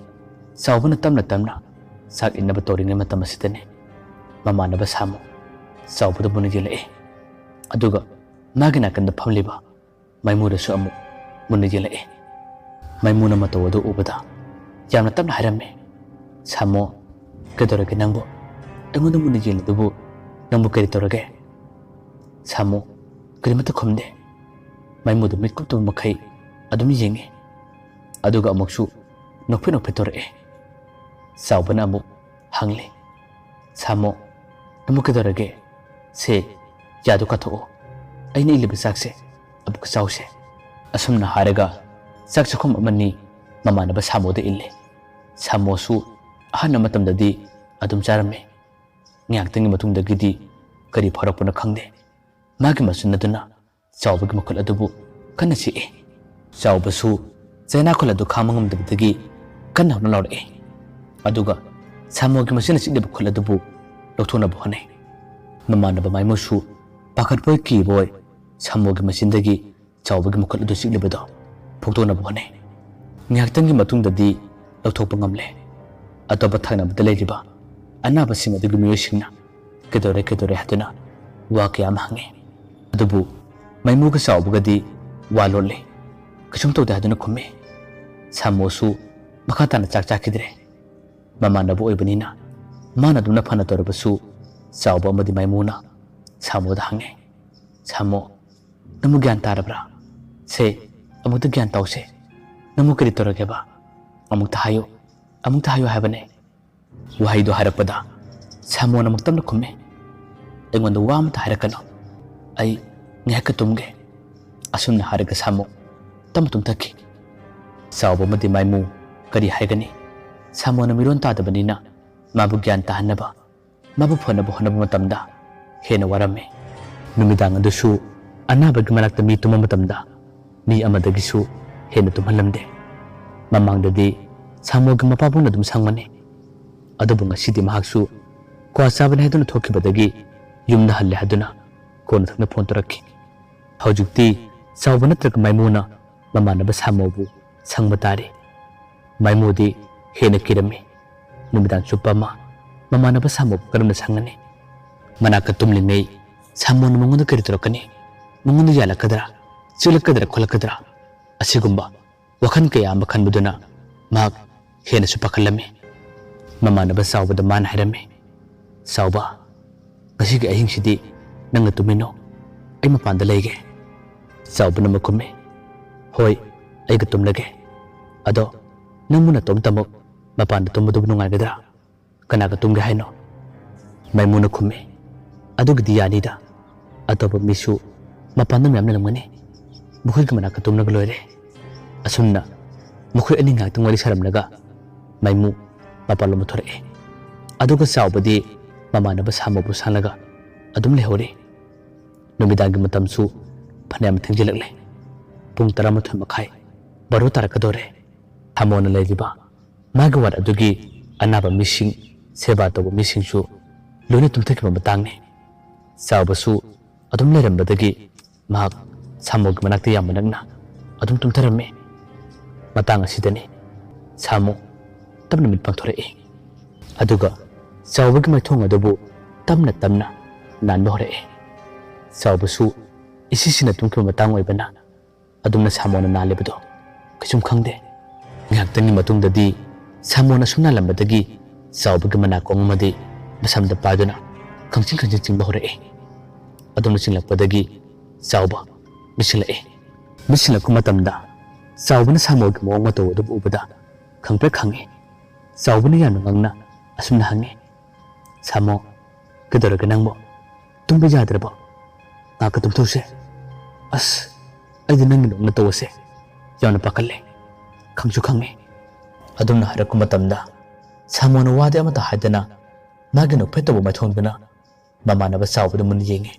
ꯆꯥꯎꯕꯅ ꯇꯞꯅ ꯇꯞꯅ ꯆꯥꯛ ꯏꯟꯅꯕ ꯇꯧꯔꯤꯉꯩ ꯃꯇꯝ ꯑꯁꯤꯗꯅꯤ ꯃꯃꯥꯟꯅꯕ ꯁꯥꯃꯨ ꯆꯥꯎꯕꯗ ꯃꯨꯟꯅ ꯌꯦꯡꯂꯛꯑꯦ꯫ ꯑꯗꯨꯒ ꯃꯥꯒꯤ ꯅꯥꯀꯟꯗ ꯐꯝꯂꯤꯕ ꯃꯥꯏꯃꯨꯗꯁꯨ ꯑꯃꯨꯛ ꯃꯨꯟꯅ ꯌꯦꯡꯂꯛꯑꯦ꯫ ꯃꯥꯏꯃꯨꯅ ꯃꯇꯧ ꯑꯗꯨ ꯎꯕꯗ ꯌꯥꯝꯅ ꯇꯞꯅ ꯍꯥꯏꯔꯝꯃꯤ, "ꯁꯥꯃꯨ, ꯀꯩꯗꯧꯔꯒꯦ ꯅꯪꯕꯨ? ꯑꯩꯉꯣꯟꯗ ꯃꯨꯟꯅ ꯌꯦꯡꯂꯤꯗꯨꯕꯨ ꯅꯪꯕꯨ ꯀꯔꯤ ꯇꯧꯔꯒꯦ?" ꯁꯥꯃꯨ ꯀꯔꯤꯃꯠꯇ ꯈꯨꯝꯗꯦ꯫ ꯃꯥꯏꯃꯨꯗ ꯃꯤꯠ ꯀꯨꯞꯇꯕ ꯃꯈꯩ ꯑꯗꯨꯝ ꯌꯦꯡꯉꯤ꯫ ꯑꯗꯨꯒ ꯑꯃꯨꯛꯁꯨ ꯅꯣꯛꯐꯦꯠ ꯅꯣꯛꯐꯦꯠ ꯇꯧꯔꯛꯑꯦ꯫ ꯆꯥꯎꯕꯅ ꯑꯃꯨꯛ ꯍꯪꯂꯤ, "ꯁꯥꯃꯨ, ꯅꯪꯕꯨ ꯀꯩꯗꯧꯔꯒꯦ? ꯁꯦ, ꯌꯥꯗꯨ ꯀꯥꯊꯣꯛꯑꯣ꯫ ꯑꯩꯅ ꯏꯜꯂꯤꯕ ꯆꯥꯛꯁꯦ ꯑꯃꯨꯛꯀ ꯆꯥꯎꯁꯦ꯫" ꯑꯁꯨꯝꯅ ꯍꯥꯏꯔꯒ ꯆꯥꯛ ꯆꯥꯛꯈꯨꯝ ꯑꯃꯅꯤ ꯃꯃꯥꯟꯅꯕ ꯁꯥꯃꯨꯗ ꯏꯜꯂꯦ꯫ ꯁꯥꯃꯨꯁꯨ ꯑꯍꯥꯟꯕ ꯃꯇꯝꯗꯗꯤ ꯑꯗꯨꯝ ꯆꯥꯔꯝꯃꯤ꯫ ꯉꯥꯏꯍꯥꯛꯇꯪꯒꯤ ꯃꯇꯨꯡꯗꯒꯤꯗꯤ ꯀꯔꯤ ꯐꯥꯎꯔꯛꯄꯅꯣ ꯈꯪꯗꯦ, ꯃꯥꯒꯤ ꯃꯆꯤꯟ ꯑꯗꯨꯅ ꯆꯥꯎꯕꯒꯤ ꯃꯈꯨꯠ ꯑꯗꯨꯕꯨ ꯀꯟꯅ ꯆꯤꯛꯏ꯫ ꯆꯥꯎꯕꯁꯨ ꯆꯩꯅꯥꯈꯣꯜ ꯑꯗꯨ ꯈꯥꯡꯕ ꯉꯝꯗꯕꯗꯒꯤ ꯀꯟꯅ ꯍꯧꯅ ꯂꯥꯎꯔꯛꯏ꯫ ꯑꯗꯨꯒ ꯁꯥꯃꯨꯒꯤ ꯃꯆꯤꯟꯅ ꯆꯤꯛꯂꯤꯕ ꯈꯨꯠ ꯑꯗꯨꯕꯨ ꯂꯧꯊꯣꯛꯅꯕ ꯍꯣꯠꯅꯩ꯫ ꯃꯃꯥꯟꯅꯕ ꯃꯥꯏꯃꯨꯁꯨ ꯄꯥꯈꯠꯄꯣꯏ ꯀꯤꯕꯣꯏ ꯁꯥꯃꯨꯒꯤ ꯃꯆꯤꯟꯗꯒꯤ ꯆꯥꯎꯕꯒꯤ ꯃꯈꯨꯠ ꯑꯗꯨ ꯆꯤꯛꯂꯤꯕꯗꯣ ꯐꯨꯛꯇꯣꯛꯅꯕ ꯍꯣꯠꯅꯩ꯫ ꯉꯥꯏꯍꯥꯛꯇꯪꯒꯤ ꯃꯇꯨꯡꯗꯗꯤ ꯂꯧꯊꯣꯛꯄ ꯉꯝꯂꯦ꯫ ꯑꯇꯣꯞꯄ ꯊꯪꯅꯕꯗ ꯂꯩꯔꯤꯕ ꯑꯅꯥꯕꯁꯤꯡ ꯑꯗꯨꯒꯤ ꯃꯤꯑꯣꯏꯁꯤꯡꯅ "ꯀꯩꯗꯧꯔꯦ, ꯀꯩꯗꯧꯔꯦ?" ꯍꯥꯏꯗꯨꯅ ꯋꯥ ꯀꯌꯥ ꯑꯃ ꯍꯪꯉꯤ꯫ ꯑꯗꯨꯕꯨ ꯃꯥꯏꯃꯨꯒ ꯆꯥꯎꯕꯒꯗꯤ ꯋꯥ ꯂꯣꯠꯂꯤ꯫ "ꯀꯩꯁꯨꯝ ꯇꯧꯗꯦ" ꯍꯥꯏꯗꯨꯅ ꯈꯨꯝꯃꯤ꯫ ꯁꯥꯃꯣꯁꯨ ꯃꯈꯥ ꯇꯥꯅ ꯆꯥꯛ ꯆꯥꯈꯤꯗ꯭ꯔꯦ꯫ ꯃꯃꯥꯟꯅꯕ ꯑꯣꯏꯕꯅꯤꯅ ꯃꯥꯅ ꯑꯗꯨꯝꯅ ꯐꯅ ꯇꯧꯔꯕꯁꯨ ꯆꯥꯎꯕ ꯑꯃꯗꯤ ꯃꯥꯏꯃꯨꯅ ꯁꯥꯃꯣꯗ ꯍꯪꯉꯦ, "ꯁꯥꯃꯣ, ꯅꯪꯕꯨ ꯒ꯭ꯌꯥꯟ ꯇꯥꯔꯕ꯭ꯔꯥ? ꯁꯦ, ꯑꯃꯨꯛꯇ ꯒ꯭ꯌꯥꯟ ꯇꯧꯁꯦ꯫ ꯅꯪꯕꯨ ꯀꯔꯤ ꯇꯧꯔꯒꯦꯕ? ꯑꯃꯨꯛꯇ ꯍꯥꯏꯌꯨ, ꯑꯃꯨꯛꯇ ꯍꯥꯏꯌꯨ ꯍꯥꯏꯕꯅꯦ꯫" ꯋꯥꯍꯩꯗꯣ ꯍꯥꯏꯔꯛꯄꯗ ꯁꯥꯃꯣꯅ ꯑꯃꯨꯛ ꯇꯞꯅ ꯈꯨꯝꯃꯦ, "ꯑꯩꯉꯣꯟꯗ ꯋꯥ ꯑꯃꯇ ꯍꯥꯏꯔꯛꯀꯅꯨ꯫ ꯑꯩ ꯉꯥꯏꯍꯥꯛꯀ ꯇꯨꯝꯒꯦ꯫" ꯑꯁꯨꯝꯅ ꯍꯥꯏꯔꯒ ꯁꯥꯃꯣ ꯇꯞꯅ ꯇꯨꯝꯊꯈꯤ꯫ ꯆꯥꯎꯕ ꯑꯃꯗꯤ ꯃꯥꯏꯃꯨ ꯀꯔꯤ ꯍꯥꯏꯒꯅꯤ? ꯁꯥꯃꯣꯅ ꯃꯤꯔꯣꯟ ꯇꯥꯗꯕꯅꯤꯅ ꯃꯥꯕꯨ ꯒ꯭ꯌꯥꯟ ꯇꯥꯍꯟꯅꯕ, ꯃꯥꯕꯨ ꯐꯅꯕ ꯍꯣꯠꯅꯕ ꯃꯇꯝꯗ ꯍꯦꯟꯅ ꯋꯥꯔꯝꯃꯤ꯫ ꯅꯨꯃꯤꯗꯥꯡ ꯑꯗꯨꯁꯨ ꯑꯅꯥꯕꯒꯤ ꯃꯅꯥꯛꯇ ꯃꯤ ꯇꯨꯝꯕ ꯃꯇꯝꯗ ꯃꯤ ꯑꯃꯗꯒꯤꯁꯨ ꯍꯦꯟꯅ ꯇꯨꯝꯍꯜꯂꯝꯗꯦ꯫ ꯃꯃꯥꯡꯗꯗꯤ ꯁꯥꯃꯣꯒꯤ ꯃꯄꯥꯕꯨꯡꯅ ꯑꯗꯨꯝ ꯁꯪꯕꯅꯤ꯫ ꯑꯗꯨꯕꯨ ꯉꯁꯤꯗꯤ ꯃꯍꯥꯛꯁꯨ ꯀ꯭ꯋꯥ ꯆꯥꯕꯅꯤ ꯍꯥꯏꯗꯨꯅ ꯊꯣꯛꯈꯤꯕꯗꯒꯤ ꯌꯨꯝꯗ ꯍꯜꯂꯦ ꯍꯥꯏꯗꯨꯅ ꯀꯣꯟꯅꯊꯪꯗ ꯐꯣꯟ ꯇꯧꯔꯛꯈꯤ꯫ ꯍꯧꯖꯤꯛꯇꯤ ꯆꯥꯎꯕ ꯅꯠꯇ꯭ꯔꯒ ꯃꯥꯏꯃꯨꯅ ꯃꯃꯥꯟꯅꯕ ꯁꯥꯃꯣꯕꯨ ꯁꯪꯕ ꯇꯥꯔꯦ꯫ ꯃꯥꯏꯃꯨꯗꯤ ꯍꯦꯟꯅ ꯀꯤꯔꯝꯃꯤ꯫ ꯅꯨꯃꯤꯗꯥꯡ ꯆꯨꯞꯄ ꯑꯃ ꯃꯃꯥꯟꯅꯕ ꯁꯥꯃꯣꯕꯨ ꯀꯔꯝꯅ ꯁꯪꯒꯅꯤ? ꯃꯅꯥꯛꯇ ꯇꯨꯝꯂꯤꯉꯩ ꯁꯥꯃꯣꯅ ꯃꯉꯣꯟꯗ ꯀꯔꯤ ꯇꯧꯔꯛꯀꯅꯤ? ꯃꯉꯣꯟꯗ ꯌꯥꯜꯂꯛꯀꯗ꯭ꯔꯥ? ꯆꯤꯛꯂꯛꯀꯗ꯭ꯔꯥ ꯈꯣꯠꯂꯛꯀꯗ꯭ꯔꯥ? ꯑꯁꯤꯒꯨꯝꯕ ꯋꯥꯈꯜ ꯀꯌꯥ ꯑꯃ ꯈꯟꯕꯗꯨꯅ ꯃꯍꯥꯛ ꯍꯦꯟꯅꯁꯨ ꯄꯥꯈꯠꯂꯝꯃꯤ꯫ ꯃꯃꯥꯟꯅꯕ ꯆꯥꯎꯕꯗ ꯃꯥꯅ ꯍꯥꯏꯔꯝꯃꯤ, "ꯆꯥꯎꯕ, ꯉꯁꯤꯒꯤ ꯑꯍꯤꯡꯁꯤꯗꯤ ꯅꯪꯅ ꯇꯨꯝꯃꯤꯅꯣ, ꯑꯩ ꯃꯄꯥꯟꯗ ꯂꯩꯒꯦ꯫" ꯆꯥꯎꯕꯅ ꯑꯃꯨꯛ ꯈꯨꯝꯃꯤ, "ꯍꯣꯏ, ꯑꯩꯒ ꯇꯨꯝꯂꯒꯦ꯫ ꯑꯗꯣ ꯅꯪꯕꯨ ꯅꯇꯣꯝꯇꯃꯛ ꯃꯄꯥꯟꯗ ꯇꯨꯝꯕꯗꯨꯕꯨ ꯅꯨꯡꯉꯥꯏꯒꯗ꯭ꯔꯥ? ꯀꯅꯥꯒ ꯇꯨꯝꯒꯦ ꯍꯥꯏꯅꯣ?" ꯃꯥꯏꯃꯨꯅ ꯈꯨꯝꯃꯤ, "ꯑꯗꯨꯒꯤꯗꯤ ꯌꯥꯅꯤꯗ꯫ ꯑꯇꯣꯞꯄ ꯃꯤꯁꯨ ꯃꯄꯥꯟꯗ ꯃꯌꯥꯝ ꯂꯩꯔꯝꯒꯅꯤ꯫ ꯃꯈꯣꯏꯒꯤ ꯃꯅꯥꯛꯇ ꯇꯨꯝꯂꯒ ꯂꯣꯏꯔꯦ꯫" ꯑꯁꯨꯝꯅ ꯃꯈꯣꯏ ꯑꯅꯤ ꯉꯥꯏꯍꯥꯛꯇꯪ ꯋꯥꯔꯤ ꯁꯥꯔꯝꯂꯒ ꯃꯥꯏꯃꯨ ꯃꯄꯥꯟꯂꯣꯝꯗ ꯊꯣꯔꯛꯑꯦ꯫ ꯑꯗꯨꯒ ꯆꯥꯎꯕꯗꯤ ꯃꯃꯥꯟꯅꯕ ꯁꯥꯃꯨꯕꯨ ꯁꯪꯂꯒ ꯑꯗꯨꯝ ꯂꯩꯍꯧꯔꯤ꯫ ꯅꯨꯃꯤꯗꯥꯡꯒꯤ ꯃꯇꯝꯁꯨ ꯐꯅꯌꯥꯝ ꯊꯦꯡꯖꯤꯜꯂꯛꯂꯦ꯫ ꯄꯨꯡ ꯇꯔꯥꯃꯥꯊꯣꯏ ꯃꯈꯥꯏ, ꯕꯥꯔꯣ ꯇꯥꯔꯛꯀꯗꯧꯔꯦ꯫ ꯁꯥꯃꯣꯅ ꯂꯩꯔꯤꯕ ꯃꯥꯒꯤ ꯋꯥꯔꯗ ꯑꯗꯨꯒꯤ ꯑꯅꯥꯕ ꯃꯤꯁꯤꯡ, ꯁꯦꯕꯥ ꯇꯧꯕ ꯃꯤꯁꯤꯡꯁꯨ ꯂꯣꯏꯅ ꯇꯨꯝꯊꯈꯤꯕ ꯃꯇꯥꯡꯅꯤ꯫ ꯆꯥꯎꯕꯁꯨ ꯑꯗꯨꯝ ꯂꯩꯔꯝꯕꯗꯒꯤ ꯃꯍꯥꯛ ꯁꯥꯃꯨꯒꯤ ꯃꯅꯥꯛꯇ ꯌꯥꯝꯅ ꯅꯛꯅ ꯑꯗꯨꯝ ꯇꯨꯝꯊꯔꯝꯃꯤ꯫ ꯃꯇꯥꯡ ꯑꯁꯤꯗꯅꯤ ꯁꯥꯃꯨ ꯇꯞꯅ ꯃꯤꯠ ꯄꯥꯡꯊꯣꯔꯛꯏ꯫ ꯑꯗꯨꯒ ꯆꯥꯎꯕꯒꯤ ꯃꯥꯏꯊꯣꯡ ꯑꯗꯨꯕꯨ ꯇꯞꯅ ꯇꯞꯅ ꯅꯥꯟꯕ ꯍꯧꯔꯛꯏ꯫ ꯆꯥꯎꯕꯁꯨ ꯏꯁꯤꯁꯤꯅ ꯇꯨꯝꯈꯤꯕ ꯃꯇꯥꯡ ꯑꯣꯏꯕꯅ ꯑꯗꯨꯝꯅ ꯁꯥꯃꯣꯅ ꯅꯥꯜꯂꯤꯕꯗꯣ ꯀꯩꯁꯨꯝ ꯈꯪꯗꯦ꯫ ꯉꯥꯏꯍꯥꯛꯇꯪꯒꯤ ꯃꯇꯨꯡꯗꯗꯤ ꯁꯥꯃꯣꯅ ꯁꯨꯝ ꯅꯥꯜꯂꯝꯕꯗꯒꯤ ꯆꯥꯎꯕꯒꯤ ꯃꯅꯥꯀꯣꯡ ꯑꯃꯗꯤ ꯃꯁꯝꯗ ꯄꯥꯏꯗꯨꯅ ꯈꯪꯆꯤꯡ ꯈꯪꯆꯤꯡ ꯆꯤꯡꯕ ꯍꯧꯔꯛꯏ꯫ ꯑꯗꯨꯝꯅ ꯆꯤꯡꯂꯛꯄꯗꯒꯤ ꯆꯥꯎꯕ ꯃꯤꯠꯁꯤꯜꯂꯛꯏ꯫ ꯃꯤꯠꯁꯤꯜꯂꯛꯄ ꯃꯇꯝꯗ ꯆꯥꯎꯕꯅ ꯁꯥꯃꯣꯒꯤ ꯃꯑꯣꯡ ꯃꯇꯧ ꯑꯗꯨꯕꯨ ꯎꯕꯗ ꯈꯪꯄ꯭ꯔꯦꯛ ꯈꯪꯉꯤ꯫ ꯆꯥꯎꯕꯅ ꯌꯥꯝꯅ ꯉꯛꯅ ꯑꯁꯨꯝꯅ ꯍꯪꯉꯤ, "ꯁꯥꯃꯣ, ꯀꯩꯗꯧꯔꯒꯦ ꯅꯪꯕꯣ? ꯇꯨꯝꯕ ꯌꯥꯗ꯭ꯔꯕꯣ? ꯉꯥꯏꯍꯥꯛꯀ ꯇꯨꯝꯊꯣꯛꯁꯦ꯫ ꯑꯁ, ꯑꯩꯗꯤ ꯅꯪꯒꯤ ꯅꯣꯛꯅ ꯇꯧꯕꯁꯦ ꯌꯥꯝꯅ ꯄꯥꯈꯠꯂꯦ꯫ ꯈꯪꯁꯨ ꯈꯪꯉꯦ꯫" ꯑꯗꯨꯝꯅ ꯍꯥꯏꯔꯛꯄ ꯃꯇꯝꯗ ꯁꯥꯃꯣꯅ ꯋꯥꯗꯤ ꯑꯃꯠꯇ ꯍꯥꯏꯗꯅ ꯃꯥꯒꯤ ꯅꯣꯛꯐꯦꯠ ꯇꯧꯕ ꯃꯥꯏꯊꯣꯡꯗꯨꯅ ꯃꯃꯥꯟꯅꯕ ꯆꯥꯎꯕꯗ ꯃꯨꯟꯅ ꯌꯦꯡꯉꯤ꯫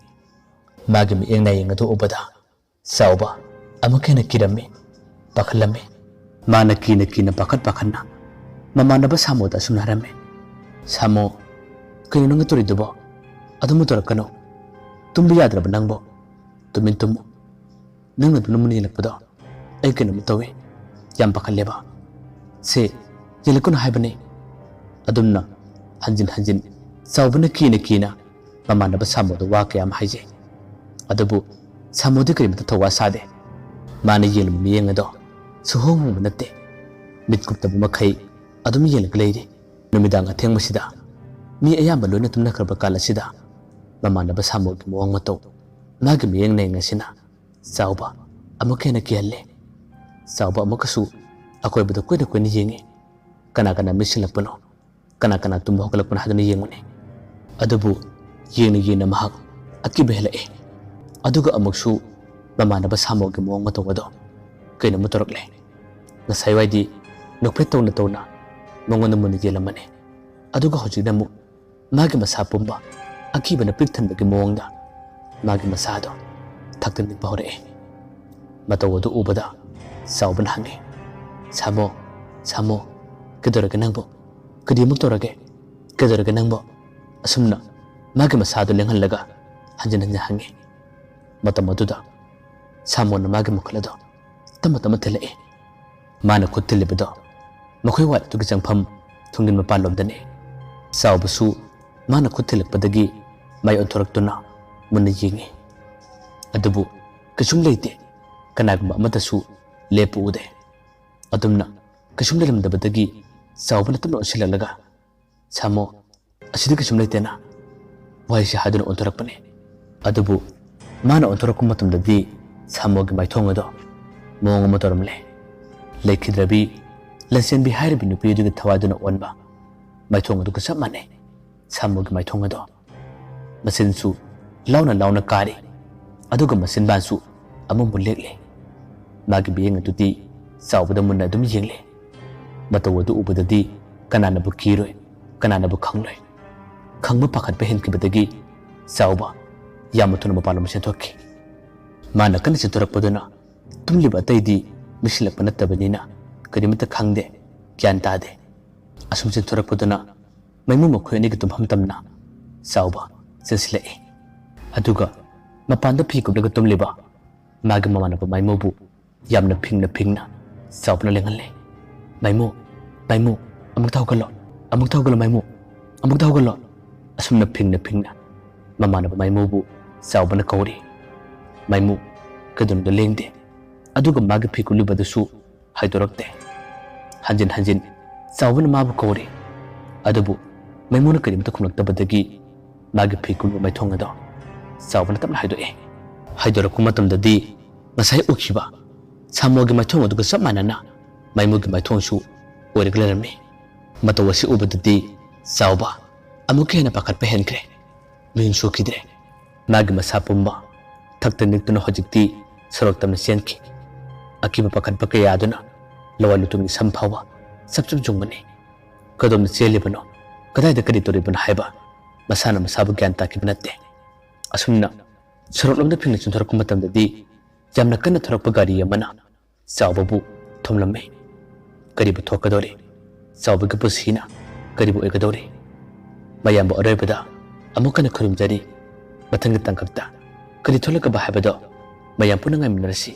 ꯃꯥꯒꯤ ꯃꯤꯠꯌꯦꯡ ꯅꯥꯌꯦꯡ ꯑꯗꯨ ꯎꯕꯗ ꯆꯥꯎꯕ ꯑꯃꯨꯛꯀ ꯍꯦꯟꯅ ꯀꯤꯔꯝꯃꯤ, ꯄꯥꯈꯠꯂꯝꯃꯤ꯫ ꯃꯥꯅ ꯀꯤꯅ ꯀꯤꯅ ꯄꯥꯈꯠ ꯄꯥꯈꯠꯅ ꯃꯃꯥꯟꯅꯕ ꯁꯥꯃꯣꯗ ꯑꯁꯨꯝꯅ ꯍꯥꯏꯔꯝꯃꯤ, "ꯁꯥꯃꯣ, ꯀꯩꯅꯣ ꯅꯪꯅ ꯇꯧꯔꯤꯗꯨꯕꯣ? ꯑꯗꯨꯝꯕ ꯇꯧꯔꯛꯀꯅꯨ꯫ ꯇꯨꯝꯕ ꯌꯥꯗ꯭ꯔꯕ ꯅꯪꯕꯣ? ꯇꯨꯃꯤꯟ ꯇꯨꯝꯃꯨ꯫ ꯅꯪꯅ ꯑꯗꯨꯝꯅ ꯃꯨꯟꯅ ꯌꯦꯡꯂꯛꯄꯗꯣ ꯑꯩ ꯀꯩꯅꯣꯝꯃ ꯇꯧꯏ꯫ ꯌꯥꯝ ꯄꯥꯈꯠꯂꯦꯕ꯫ ꯁꯦ, ꯌꯦꯡꯂꯛꯀꯅꯨ ꯍꯥꯏꯕꯅꯦ꯫" ꯑꯗꯨꯝꯅ ꯍꯟꯖꯤꯟ ꯍꯟꯖꯤꯟ ꯆꯥꯎꯕꯅ ꯀꯤꯅ ꯀꯤꯅ ꯃꯃꯥꯟꯅꯕ ꯁꯥꯃꯣꯗ ꯋꯥ ꯀꯌꯥ ꯑꯃ ꯍꯥꯏꯖꯩ꯫ ꯑꯗꯨꯕꯨ ꯁꯥꯃꯣꯗꯤ ꯀꯔꯤꯃꯇ ꯊꯧꯋꯥ ꯁꯥꯗꯦ꯫ ꯃꯥꯅ ꯌꯦꯡꯂꯤꯕ ꯃꯤꯠꯌꯦꯡ ꯑꯗꯣ ꯁꯨꯍꯣꯡ ꯍꯣꯡꯕ ꯅꯠꯇꯦ꯫ ꯃꯤꯠ ꯀꯨꯞꯇꯕ ꯃꯈꯩ ꯑꯗꯨꯝ ꯌꯦꯡꯂꯒ ꯂꯩꯔꯤ꯫ ꯅꯨꯃꯤꯗꯥꯡ ꯑꯊꯦꯡꯕꯁꯤꯗ ꯃꯤ ꯑꯌꯥꯝꯕ ꯂꯣꯏꯅ ꯇꯨꯝꯅꯈ꯭ꯔꯕ ꯀꯥꯟ ꯑꯁꯤꯗ ꯃꯃꯥꯟꯅꯕ ꯁꯥꯃꯣꯒꯤ ꯃꯑꯣꯡ ꯃꯇꯧ, ꯃꯥꯒꯤ ꯃꯤꯠꯌꯦꯡ ꯅꯥꯌꯦꯡ ꯑꯁꯤꯅ ꯆꯥꯎꯕ ꯑꯃꯨꯛꯀ ꯍꯦꯟꯅ ꯀꯤꯍꯜꯂꯦ꯫ ꯆꯥꯎꯕ ꯑꯃꯨꯛꯀꯁꯨ ꯑꯀꯣꯏꯕꯗ ꯀꯣꯏꯅ ꯀꯣꯏꯅ ꯌꯦꯡꯉꯤ꯫ ꯀꯅꯥ ꯀꯅꯥ ꯃꯤꯠꯁꯤꯜꯂꯛꯄꯅꯣ, ꯀꯅꯥ ꯀꯅꯥ ꯇꯨꯝꯕ ꯍꯧꯒꯠꯂꯛꯄꯅꯣ ꯍꯥꯏꯗꯨꯅ ꯌꯦꯡꯉꯨꯅꯤ꯫ ꯑꯗꯨꯕꯨ ꯌꯦꯡꯅ ꯌꯦꯡꯅ ꯃꯍꯥꯛ ꯑꯀꯤꯕ ꯍꯦꯜꯂꯛꯑꯦ꯫ ꯑꯗꯨꯒ ꯑꯃꯨꯛꯁꯨ ꯃꯃꯥꯟꯅꯕ ꯁꯥꯃꯣꯒꯤ ꯃꯑꯣꯡ ꯃꯇꯧ ꯑꯗꯣ ꯀꯩꯅꯣꯝꯃ ꯇꯧꯔꯛꯂꯦ꯫ ꯉꯁꯥꯏꯋꯥꯏꯗꯤ ꯅꯣꯛꯐꯦꯠ ꯇꯧꯅ ꯇꯧꯅ ꯃꯉꯣꯟꯗ ꯃꯨꯟꯅ ꯌꯦꯡꯂꯝꯕꯅꯤ꯫ ꯑꯗꯨꯒ ꯍꯧꯖꯤꯛꯅ ꯑꯃꯨꯛ ꯃꯥꯒꯤ ꯃꯁꯥ ꯄꯨꯝꯕ ꯑꯀꯤꯕꯅ ꯄꯤꯛ ꯊꯟꯕꯒꯤ ꯃꯑꯣꯡꯗ ꯃꯥꯒꯤ ꯃꯁꯥꯗꯣ ꯊꯛꯇ ꯅꯤꯛꯄ ꯍꯧꯔꯛꯑꯦ꯫ ꯃꯇꯧ ꯑꯗꯨ ꯎꯕꯗ ꯆꯥꯎꯕꯅ ꯍꯪꯉꯤ, "ꯁꯥꯃꯣ, ꯁꯥꯃꯣ, ꯀꯩꯗꯧꯔꯒꯦ ꯅꯪꯕꯣ? ꯀꯔꯤꯃꯨꯛ ꯇꯧꯔꯒꯦ? ꯀꯩꯗꯧꯔꯒꯦ ꯅꯪꯕꯣ?" ꯑꯁꯨꯝꯅ ꯃꯥꯒꯤ ꯃꯁꯥꯗꯨ ꯂꯦꯡꯍꯜꯂꯒ ꯍꯟꯖꯤꯟ ꯍꯟꯖꯤꯟ ꯍꯪꯉꯤ꯫ ꯃꯇꯝ ꯑꯗꯨꯗ ꯁꯥꯃꯣꯅ ꯃꯥꯒꯤ ꯃꯈꯨꯠ ꯑꯗꯨ ꯇꯞꯅ ꯇꯞꯅ ꯊꯤꯜꯂꯛꯏ꯫ ꯃꯥꯅ ꯈꯨꯠ ꯊꯤꯜꯂꯤꯕꯗꯣ ꯃꯈꯣꯏ ꯋꯥꯠ ꯑꯗꯨꯒꯤ ꯆꯪꯐꯝ ꯊꯣꯡꯖꯤꯟ ꯃꯄꯥꯟꯂꯣꯝꯗꯅꯤ꯫ ꯆꯥꯎꯕꯁꯨ ꯃꯥꯅ ꯈꯨꯠ ꯊꯤꯜꯂꯛꯄꯗꯒꯤ ꯃꯥꯏ ꯑꯣꯟꯊꯣꯔꯛꯇꯨꯅ ꯃꯨꯟꯅ ꯌꯦꯡꯉꯤ꯫ ꯑꯗꯨꯕꯨ ꯀꯩꯁꯨꯝ ꯂꯩꯇꯦ꯫ ꯀꯅꯥꯒꯨꯝꯕ ꯑꯃꯠꯇꯁꯨ ꯂꯦꯞꯄ ꯎꯗꯦ꯫ ꯑꯗꯨꯝꯅ ꯀꯩꯁꯨꯝ ꯂꯩꯔꯝꯗꯕꯗꯒꯤ ꯆꯥꯎꯕꯅ ꯇꯞꯅ ꯑꯣꯟꯁꯤꯜꯂꯛꯂꯒ, "ꯁꯥꯃꯣ, ꯑꯁꯤꯗꯤ ꯀꯩꯁꯨꯝ ꯂꯩꯇꯦꯅ" ꯋꯥꯍꯩꯁꯤ ꯍꯥꯏꯗꯨꯅ ꯑꯣꯟꯊꯣꯔꯛꯄꯅꯤ꯫ ꯑꯗꯨꯕꯨ ꯃꯥꯅ ꯑꯣꯟꯊꯣꯔꯛꯄ ꯃꯇꯝꯗꯗꯤ ꯁꯥꯃꯣꯒꯤ ꯃꯥꯏꯊꯣꯡ ꯑꯗꯣ ꯃꯑꯣꯡ ꯑꯃ ꯇꯧꯔꯝꯂꯦ꯫ ꯂꯩꯈꯤꯗ꯭ꯔꯕꯤ ꯂꯟꯆꯦꯟꯕꯤ ꯍꯥꯏꯔꯤꯕ ꯅꯨꯄꯤ ꯑꯗꯨꯒꯤ ꯊꯋꯥꯏꯗꯨꯅ ꯑꯣꯟꯕ ꯃꯥꯏꯊꯣꯡ ꯑꯗꯨꯒ ꯆꯞ ꯃꯥꯟꯅꯩ ꯁꯥꯃꯣꯒꯤ ꯃꯥꯏꯊꯣꯡ ꯑꯗꯣ꯫ ꯃꯆꯤꯟꯁꯨ ꯂꯥꯎꯅ ꯂꯥꯎꯅ ꯀꯥꯔꯤ, ꯑꯗꯨꯒ ꯃꯆꯤꯟꯕꯥꯟꯁꯨ ꯑꯃꯨꯛ ꯃꯨꯛ ꯂꯦꯛꯂꯤ꯫ ꯃꯥꯒꯤ ꯃꯤꯠꯌꯦꯡ ꯑꯗꯨꯗꯤ ꯆꯥꯎꯕꯗ ꯃꯨꯟꯅ ꯑꯗꯨꯝ ꯌꯦꯡꯂꯤ꯫ ꯃꯇꯧ ꯑꯗꯨ ꯎꯕꯗꯗꯤ ꯀꯅꯥꯅꯕꯨ ꯀꯤꯔꯣꯏ, ꯀꯅꯥꯅꯕꯨ ꯈꯪꯂꯣꯏ? ꯈꯪꯕ ꯄꯥꯈꯠꯄ ꯍꯦꯟꯈꯤꯕꯗꯒꯤ ꯆꯥꯎꯕ ꯌꯥꯝꯅ ꯊꯨꯅ ꯃꯄꯥꯟꯂꯣꯝ ꯆꯦꯟꯊꯣꯛꯈꯤ꯫ ꯃꯥꯅ ꯀꯟꯅ ꯆꯦꯟꯊꯣꯔꯛꯄꯗꯨꯅ ꯇꯨꯝꯂꯤꯕ ꯑꯇꯩꯗꯤ ꯃꯤꯁꯤꯜꯂꯛꯄ ꯅꯠꯇꯕꯅꯤꯅ ꯀꯔꯤꯃꯠꯇ ꯈꯪꯗꯦ, ꯒ꯭ꯌꯥꯟ ꯇꯥꯗꯦ꯫ ꯑꯁꯨꯝ ꯆꯦꯟꯊꯣꯔꯛꯄꯗꯨꯅ ꯃꯩꯃꯨ ꯃꯈꯣꯏ ꯑꯅꯤꯒꯤ ꯇꯨꯝꯐꯝ ꯇꯝꯅ ꯆꯥꯎꯕ ꯆꯦꯟꯁꯤꯜꯂꯛꯏ꯫ ꯑꯗꯨꯒ ꯃꯄꯥꯟꯗ ꯐꯤ ꯀꯨꯞꯂꯒ ꯇꯨꯝꯂꯤꯕ ꯃꯥꯒꯤ ꯃꯃꯥꯟꯅꯕ ꯃꯥꯏꯃꯨꯕꯨ ꯌꯥꯝꯅ ꯐꯤꯡꯅ ꯐꯤꯡꯅ ꯆꯥꯎꯕꯅ ꯂꯦꯡꯍꯜꯂꯦ꯫ "ꯃꯥꯏꯃꯨ, ꯃꯥꯏꯃꯨ, ꯑꯃꯨꯛꯇ ꯍꯧꯒꯠꯂꯣ, ꯑꯃꯨꯛꯇ ꯍꯧꯒꯠꯂꯣ ꯃꯥꯏꯃꯨ, ꯑꯃꯨꯛꯇ ꯍꯧꯒꯠꯂꯣ!" ꯑꯁꯨꯝꯅ ꯐꯤꯡꯅ ꯐꯤꯡꯅ ꯃꯃꯥꯟꯅꯕ ꯃꯥꯏꯃꯨꯕꯨ ꯆꯥꯎꯕꯅ ꯀꯧꯔꯤ꯫ ꯃꯥꯏꯃꯨ ꯀꯩꯗꯧꯅꯨꯡꯗ ꯂꯦꯡꯗꯦ꯫ ꯑꯗꯨꯒ ꯃꯥꯒꯤ ꯐꯤ ꯀꯨꯞꯂꯤꯕꯗꯨꯁꯨ ꯍꯥꯏꯗꯣꯔꯛꯇꯦ꯫ ꯍꯟꯖꯤꯟ ꯍꯟꯖꯤꯟ ꯆꯥꯎꯕꯅ ꯃꯥꯕꯨ ꯀꯧꯔꯤ꯫ ꯑꯗꯨꯕꯨ ꯃꯥꯏꯃꯨꯅ ꯀꯔꯤꯝꯇ ꯈꯨꯝꯂꯛꯇꯕꯗꯒꯤ ꯃꯥꯒꯤ ꯐꯤ ꯀꯨꯞꯂꯤꯕ ꯃꯥꯏꯊꯣꯡ ꯑꯗꯣ ꯆꯥꯎꯕꯅ ꯇꯞꯅ ꯍꯥꯏꯗꯣꯛꯑꯦ꯫ ꯍꯥꯏꯗꯣꯔꯛꯄ ꯃꯇꯝꯗꯗꯤ ꯉꯁꯥꯏ ꯎꯈꯤꯕ ꯁꯥꯃꯣꯒꯤ ꯃꯥꯏꯊꯣꯡ ꯑꯗꯨꯒ ꯆꯞ ꯃꯥꯟꯅꯅ ꯃꯥꯏꯃꯨꯒꯤ ꯃꯥꯏꯊꯣꯡꯁꯨ ꯑꯣꯏꯔꯒ ꯂꯩꯔꯝꯃꯤ꯫ ꯃꯇꯧ ꯑꯁꯤ ꯎꯕꯗꯗꯤ ꯆꯥꯎꯕ ꯑꯃꯨꯛꯀ ꯍꯦꯟꯅ ꯄꯥꯈꯠꯄ ꯍꯦꯟꯈ꯭ꯔꯦ꯫ ꯃꯤꯍꯨꯟ ꯁꯣꯛꯈꯤꯗ꯭ꯔꯦ꯫ ꯃꯥꯒꯤ ꯃꯁꯥ ꯄꯨꯝꯕ ꯊꯛꯇ ꯅꯤꯛꯇꯨꯅ ꯍꯧꯖꯤꯛꯇꯤ ꯁꯣꯔꯣꯛ ꯇꯝꯅ ꯆꯦꯟꯈꯤ꯫ ꯑꯀꯤꯕ ꯄꯥꯈꯠꯄ ꯀꯌꯥ ꯑꯗꯨꯅ ꯂꯋꯥꯏ ꯂꯨꯇꯣꯡꯒꯤ ꯁꯝ ꯐꯥꯎꯕ ꯆꯞ ꯆꯞ ꯌꯨꯡꯕꯅꯤ꯫ ꯀꯗꯣꯝꯗ ꯆꯦꯜꯂꯤꯕꯅꯣ, ꯀꯗꯥꯏꯗ ꯀꯔꯤ ꯇꯧꯔꯤꯕꯅꯣ ꯍꯥꯏꯕ ꯃꯁꯥꯅ ꯃꯁꯥꯕꯨ ꯒ꯭ꯌꯥꯟ ꯇꯥꯈꯤꯕ ꯅꯠꯇꯦ꯫ ꯑꯁꯨꯝꯅ ꯁꯣꯔꯣꯛꯂꯣꯝꯗ ꯐꯤꯡꯅ ꯆꯦꯟꯊꯣꯔꯛꯄ ꯃꯇꯝꯗꯗꯤ ꯌꯥꯝꯅ ꯀꯟꯅ ꯊꯧꯔꯛꯄ ꯒꯥꯔꯤ ꯑꯃꯅ ꯆꯥꯎꯕꯕꯨ ꯊꯣꯝꯂꯝꯃꯤ꯫ ꯀꯔꯤꯕꯨ ꯊꯣꯛꯀꯗꯧꯔꯤ? ꯆꯥꯎꯕꯒꯤ ꯄꯨꯟꯁꯤꯅ ꯀꯔꯤꯕꯨ ꯑꯣꯏꯒꯗꯧꯔꯤ? ꯃꯌꯥꯝꯕꯨ ꯑꯔꯣꯏꯕꯗ ꯑꯃꯨꯛ ꯍꯟꯅ ꯈꯨꯔꯨꯝꯖꯔꯤ꯫ ꯃꯊꯪꯒꯤ ꯇꯥꯡꯀꯛꯇ ꯀꯔꯤ ꯊꯣꯛꯂꯛꯀꯕ ꯍꯥꯏꯕꯗꯣ ꯃꯌꯥꯝ ꯄꯨꯟꯅ ꯉꯥꯏꯃꯤꯟꯅꯔꯁꯤ꯫